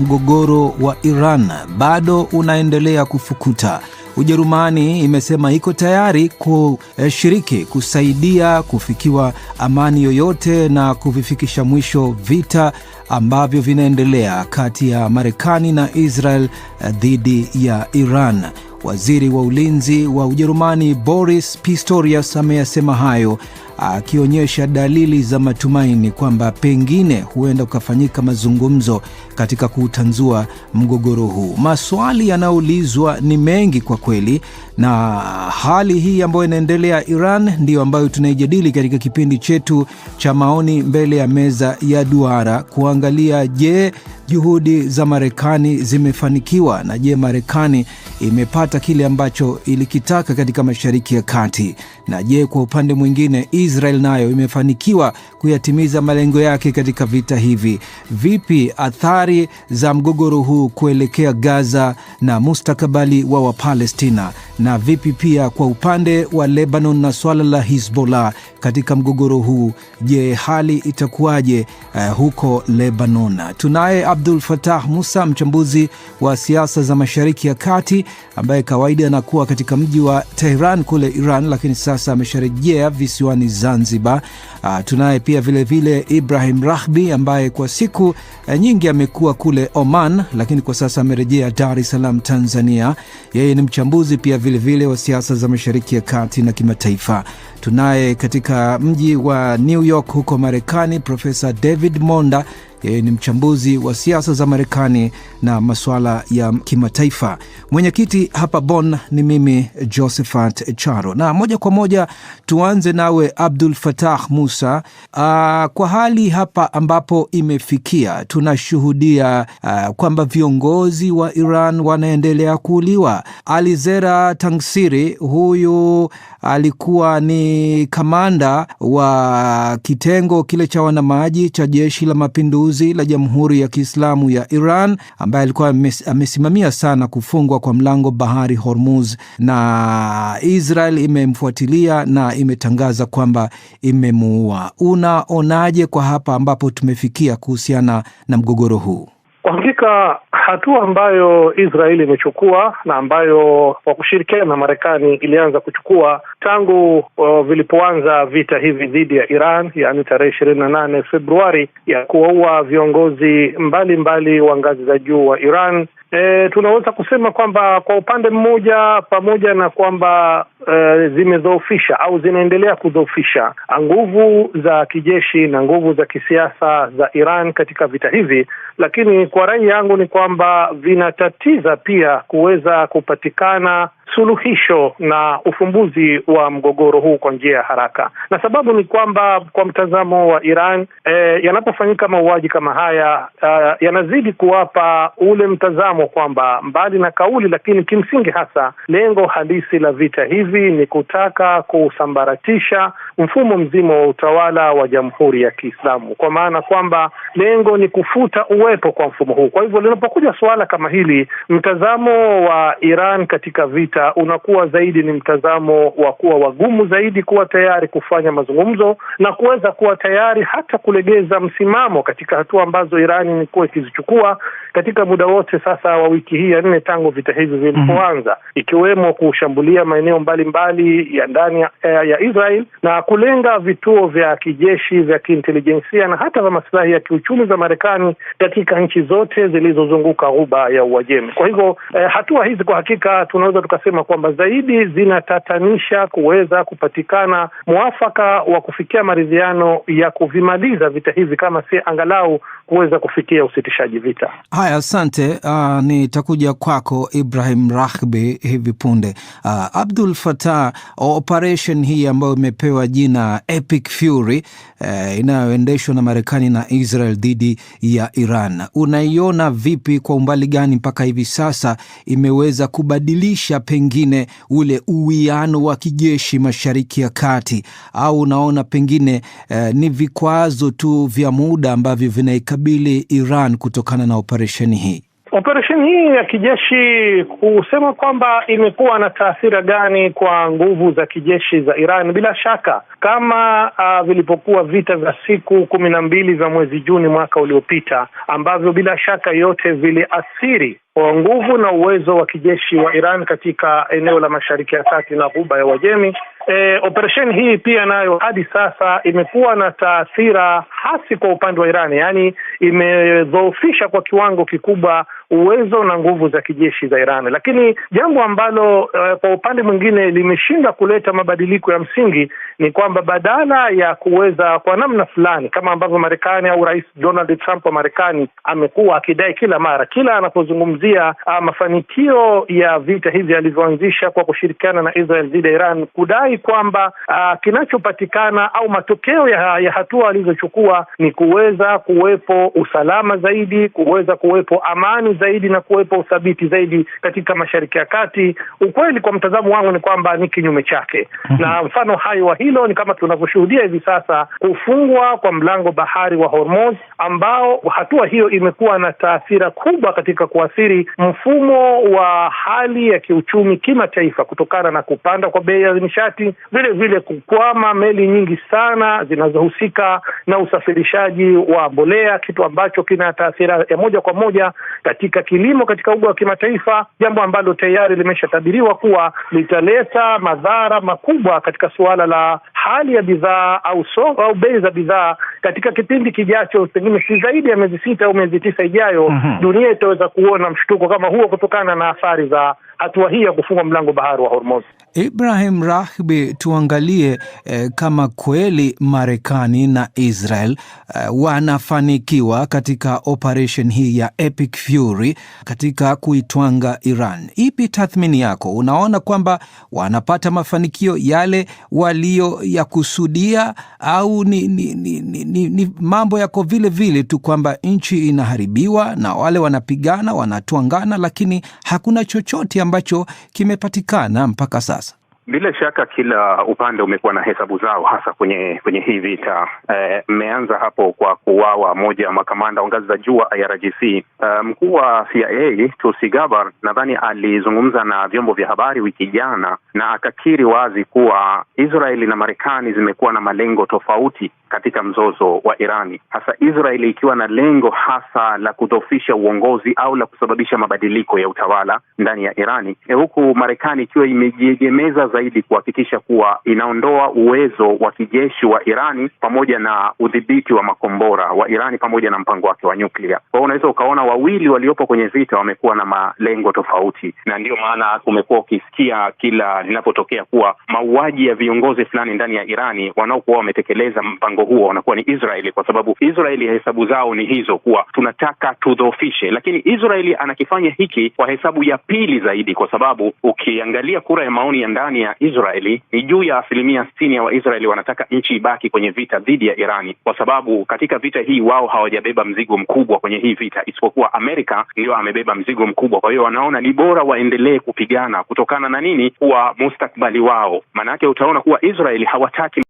Mgogoro wa Iran bado unaendelea kufukuta. Ujerumani imesema iko tayari kushiriki kusaidia kufikiwa amani yoyote na kuvifikisha mwisho vita ambavyo vinaendelea kati ya Marekani na Israel dhidi ya Iran. Waziri wa ulinzi wa Ujerumani Boris Pistorius ameyasema hayo akionyesha dalili za matumaini kwamba pengine huenda kukafanyika mazungumzo katika kuutanzua mgogoro huu. Maswali yanayoulizwa ni mengi kwa kweli, na hali hii ambayo inaendelea Iran ndiyo ambayo tunaijadili katika kipindi chetu cha maoni mbele ya meza ya duara, kuangalia je, juhudi za Marekani zimefanikiwa na je, Marekani imepata kile ambacho ilikitaka katika Mashariki ya Kati, na je, kwa upande mwingine Israel nayo imefanikiwa kuyatimiza malengo yake katika vita hivi? Vipi athari za mgogoro huu kuelekea Gaza na mustakabali wa Wapalestina, na vipi pia kwa upande wa Lebanon na swala la Hizbollah katika mgogoro huu? Je, hali itakuwaje huko Lebanon? Tunaye Abdul Fatah Musa, mchambuzi wa siasa za Mashariki ya Kati ambaye kawaida anakuwa katika mji wa Tehran kule Iran, lakini sasa amesharejea visiwani Zanzibar. Tunaye pia vilevile vile Ibrahim Rahbi ambaye kwa siku nyingi amekuwa kule Oman, lakini kwa sasa amerejea Dar es Salaam, Tanzania. Yeye ni mchambuzi pia vilevile wa siasa za Mashariki ya Kati na kimataifa. Tunaye katika mji wa New York huko Marekani Profesa David Monda, yeye ni mchambuzi wa siasa za Marekani na masuala ya kimataifa. Mwenyekiti hapa Bonn ni mimi Josephat Charo, na moja kwa moja tuanze nawe Abdul Fatah Musa. Kwa hali hapa ambapo imefikia, tunashuhudia kwamba viongozi wa Iran wanaendelea kuuliwa. Alizera Tangsiri, huyu alikuwa ni kamanda wa kitengo kile cha wanamaji cha jeshi la mapinduzi la Jamhuri ya Kiislamu ya Iran ambaye alikuwa amesimamia sana kufungwa kwa mlango bahari Hormuz, na Israel imemfuatilia na imetangaza kwamba imemuua. Unaonaje kwa hapa ambapo tumefikia kuhusiana na mgogoro huu? Kwa hakika hatua ambayo Israeli imechukua na ambayo kwa kushirikiana na Marekani ilianza kuchukua tangu vilipoanza vita hivi dhidi ya Iran, yaani tarehe 28 Februari, ya kuwaua viongozi mbalimbali wa ngazi za juu wa Iran. Tunaweza kusema kwamba kwa upande mmoja, pamoja na kwamba zimedhoofisha au zinaendelea kudhoofisha nguvu za kijeshi na nguvu za kisiasa za Iran katika vita hivi, lakini kwa rai yangu ni kwamba vinatatiza pia kuweza kupatikana suluhisho na ufumbuzi wa mgogoro huu kwa njia ya haraka, na sababu ni kwamba kwa mtazamo wa Iran yanapofanyika mauaji kama haya yanazidi kuwapa ule mtazamo kwamba mbali na kauli, lakini kimsingi hasa lengo halisi la vita hivi ni kutaka kusambaratisha mfumo mzima wa utawala wa Jamhuri ya Kiislamu, kwa maana kwamba lengo ni kufuta uwepo kwa mfumo huu. Kwa hivyo linapokuja suala kama hili, mtazamo wa Iran katika vita unakuwa zaidi ni mtazamo wa kuwa wagumu zaidi, kuwa tayari kufanya mazungumzo na kuweza kuwa tayari hata kulegeza msimamo katika hatua ambazo Iran imekuwa ikizichukua katika muda wote sasa wa wiki hii ya nne tangu vita hivi vilipoanza, ikiwemo kushambulia maeneo mbalimbali ya ndani ya Israel na kulenga vituo vya kijeshi vya kiintelijensia na hata vya maslahi ya kiuchumi vya Marekani katika nchi zote zilizozunguka Ghuba ya Uajemi. Kwa hivyo hatua hizi kwa hakika tunaweza tukasema kwamba zaidi zinatatanisha kuweza kupatikana mwafaka wa kufikia maridhiano ya kuvimaliza vita hivi, kama si angalau kuweza kufikia usitishaji vita. Haya, asante. Nitakuja kwako Ibrahim Rahbi hivi punde. Abdul Fatah, operation hii ambayo imepewa jina Epic Fury inayoendeshwa na Marekani na Israel dhidi ya Iran, unaiona vipi? Kwa umbali gani mpaka hivi sasa imeweza kubadilisha pengine ule uwiano wa kijeshi Mashariki ya Kati, au unaona pengine ni vikwazo tu vya muda ambavyo vinaikabili Iran kutokana na operesheni hii? Operesheni hii ya kijeshi, kusema kwamba imekuwa na taathira gani kwa nguvu za kijeshi za Iran, bila shaka kama vilipokuwa vita vya siku 12 za mwezi Juni mwaka uliopita, ambavyo bila shaka yote viliathiri kwa nguvu na uwezo wa kijeshi wa Iran katika eneo la Mashariki ya Kati na Ghuba ya Uajemi. Operesheni hii pia nayo hadi sasa imekuwa na taathira hasi kwa upande wa Iran, yani imedhoofisha kwa kiwango kikubwa uwezo na nguvu za kijeshi za Iran. Lakini jambo ambalo kwa upande mwingine limeshinda kuleta mabadiliko ya msingi ni kwamba badala ya kuweza kwa namna fulani kama ambavyo Marekani au Rais Donald Trump wa Marekani amekuwa akidai kila mara, kila anapozungumzia mafanikio ya vita hivi alivyoanzisha kwa kushirikiana na Israel dhidi ya Iran, kudai kwamba kinachopatikana au matokeo ya hatua alizochukua ni kuweza kuwepo usalama zaidi, kuweza kuwepo amani zaidi na kuwepo uthabiti zaidi katika Mashariki ya Kati. Ukweli kwa mtazamo wangu ni kwamba ni kinyume chake. Na mfano hai wa hilo ni kama tunavyoshuhudia hivi sasa kufungwa kwa mlango bahari wa Hormuz, ambao hatua hiyo imekuwa na taathira kubwa katika kuathiri mfumo wa hali ya kiuchumi kimataifa kutokana na kupanda kwa bei ya nishati, vile vile kukwama meli nyingi sana zinazohusika na usafirishaji wa mbolea, kitu ambacho kina taathira ya moja kwa moja katika kilimo katika uga wa kimataifa, jambo ambalo tayari limeshatabiriwa kuwa litaleta madhara makubwa katika suala la hali ya bidhaa au bei za bidhaa katika kipindi kijacho, pengine si zaidi ya miezi 6 au miezi 9 ijayo. Dunia itaweza kuona mshtuko kama huo kutokana na athari za hatua hii ya kufunga mlango bahari wa Hormuz. Ibrahim Rahbi, tuangalie kama kweli Marekani na Israel wanafanikiwa katika operation hii ya Epic Fury katika kuitwanga Iran. Ipi tathmini yako? Unaona kwamba wanapata mafanikio yale walio ya kusudia au ni mambo yako vile vile tu kwamba nchi inaharibiwa na wale wanapigana wanatwangana, lakini hakuna chochote ambacho kimepatikana mpaka sasa? Bila shaka kila upande umekuwa na hesabu zao, hasa kwenye hii vita. Mmeanza hapo kwa kuuawa moja makamanda wa ngazi za juu wa IRGC. Mkuu wa CIA Tulsi Gabbard nadhani alizungumza na vyombo vya habari wiki jana na akakiri wazi kuwa Israeli na Marekani zimekuwa na malengo tofauti katika mzozo wa Irani, hasa Israeli ikiwa na lengo hasa la kudhoofisha uongozi au la kusababisha mabadiliko ya utawala ndani ya Irani, huku Marekani ikiwa imejiegemeza zaidi kuhakikisha kuwa inaondoa uwezo wa kijeshi wa Irani pamoja na udhibiti wa makombora wa Irani pamoja na mpango wake wa nyuklia. Kwa hiyo unaweza ukaona wawili waliopo kwenye vita wamekuwa na malengo tofauti, na ndio maana umekuwa ukisikia kila linapotokea kuwa mauaji ya viongozi fulani ndani ya Irani wanaokuwa wametekeleza mpango huo wanakuwa ni Israeli, kwa sababu Israeli hesabu zao ni hizo kuwa tunataka tudhoofishe. Lakini Israeli anakifanya hiki kwa hesabu ya pili zaidi, kwa sababu ukiangalia kura ya maoni ya ndani ya Israeli ni juu ya 60% ya Waisraeli wanataka nchi ibaki kwenye vita dhidi ya Irani, kwa sababu katika vita hii wao hawajabeba mzigo mkubwa kwenye hii vita, isipokuwa Amerika ndio amebeba mzigo mkubwa. Kwa hiyo wanaona ni bora waendelee kupigana kutokana na nini, kuwa mustakbali wao. Maana yake utaona kuwa Israeli hawataki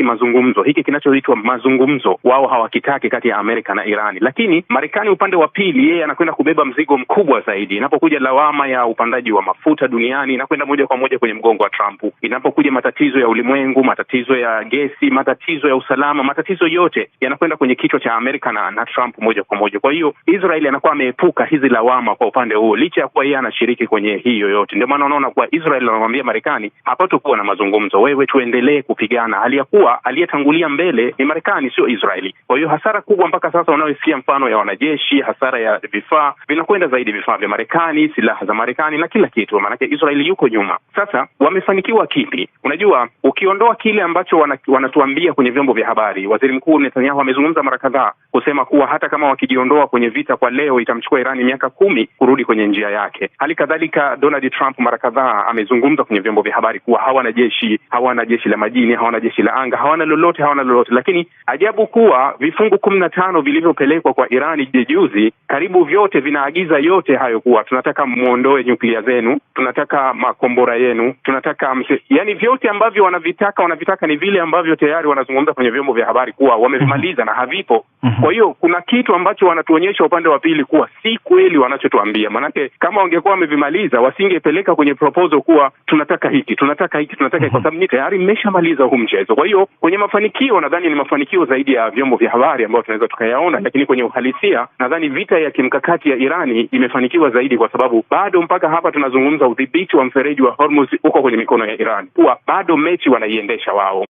mazungumzo, hiki kinachoitwa mazungumzo wao hawakitaki kati ya Amerika na Irani. Lakini Marekani upande wa pili, yeye anakwenda kubeba mzigo mkubwa zaidi. Inapokuja lawama ya upandaji wa mafuta duniani inakwenda moja kwa moja kwenye mgongo wa Trump. Inapokuja matatizo ya ulimwengu, matatizo ya gesi, matatizo ya usalama, matatizo yote yanakwenda kwenye kichwa cha Amerika na Trump moja kwa moja. Kwa hiyo Israeli anakuwa ameepuka hizi lawama kwa upande huo, licha ya kuwa yeye anashiriki kwenye hiyo yote. Ndio maana unaona kuwa Israeli anamwambia Marekani hapatokuwa na mazungumzo, wewe tuendelee kupigana, hali ya kuwa aliyetangulia mbele ni Marekani, sio Israeli. Kwa hiyo hasara kubwa mpaka sasa unayoisikia, mfano ya wanajeshi, hasara ya vifaa vinakwenda zaidi, vifaa vya Marekani, silaha za Marekani na kila kitu, maanake Israeli yuko nyuma. Sasa wamefanikiwa kipi? Unajua, ukiondoa kile ambacho wanatuambia kwenye vyombo vya habari, Waziri Mkuu Netanyahu amezungumza mara kadhaa kusema kuwa hata kama wakijiondoa kwenye vita kwa leo itamchukua Irani miaka 10 kurudi kwenye njia yake. Hali kadhalika Donald Trump mara kadhaa amezungumza kwenye vyombo vya habari kuwa hawana jeshi, hawana jeshi la majini, hawana jeshi la anga, anga, hawana lolote, hawana lolote. Lakini ajabu kuwa vifungu 15 vilivyopelekwa kwa Irani juzi, karibu vyote vinaagiza yote hayo, kuwa tunataka muondoe nyuklia zenu, tunataka makombora yenu, tunataka yani vyote ambavyo wanavitaka ni vile ambavyo tayari wanazungumza kwenye vyombo vya habari kuwa wamevimaliza na havipo. Kwa hiyo kuna kitu ambacho wanatuonyesha upande wa pili kuwa si kweli wanachotuambia. Maanake kama wangekuwa wamevimaliza wasingepeleka kwenye proposal kuwa tunataka hiki, tunataka hiki, tunataka hiki, kwa sababu ni tayari mmeshamaliza huu mchezo. Kwa hiyo kwenye mafanikio nadhani ni mafanikio zaidi ya vyombo vya habari ambayo tunaweza tukayaona, lakini kwenye uhalisia nadhani vita ya kimkakati ya Irani imefanikiwa zaidi, kwa sababu bado mpaka hapa tunazungumza udhibiti wa mfereji wa Hormuz uko kwenye mikono ya Iran, kuwa bado mechi wanaiendesha wao.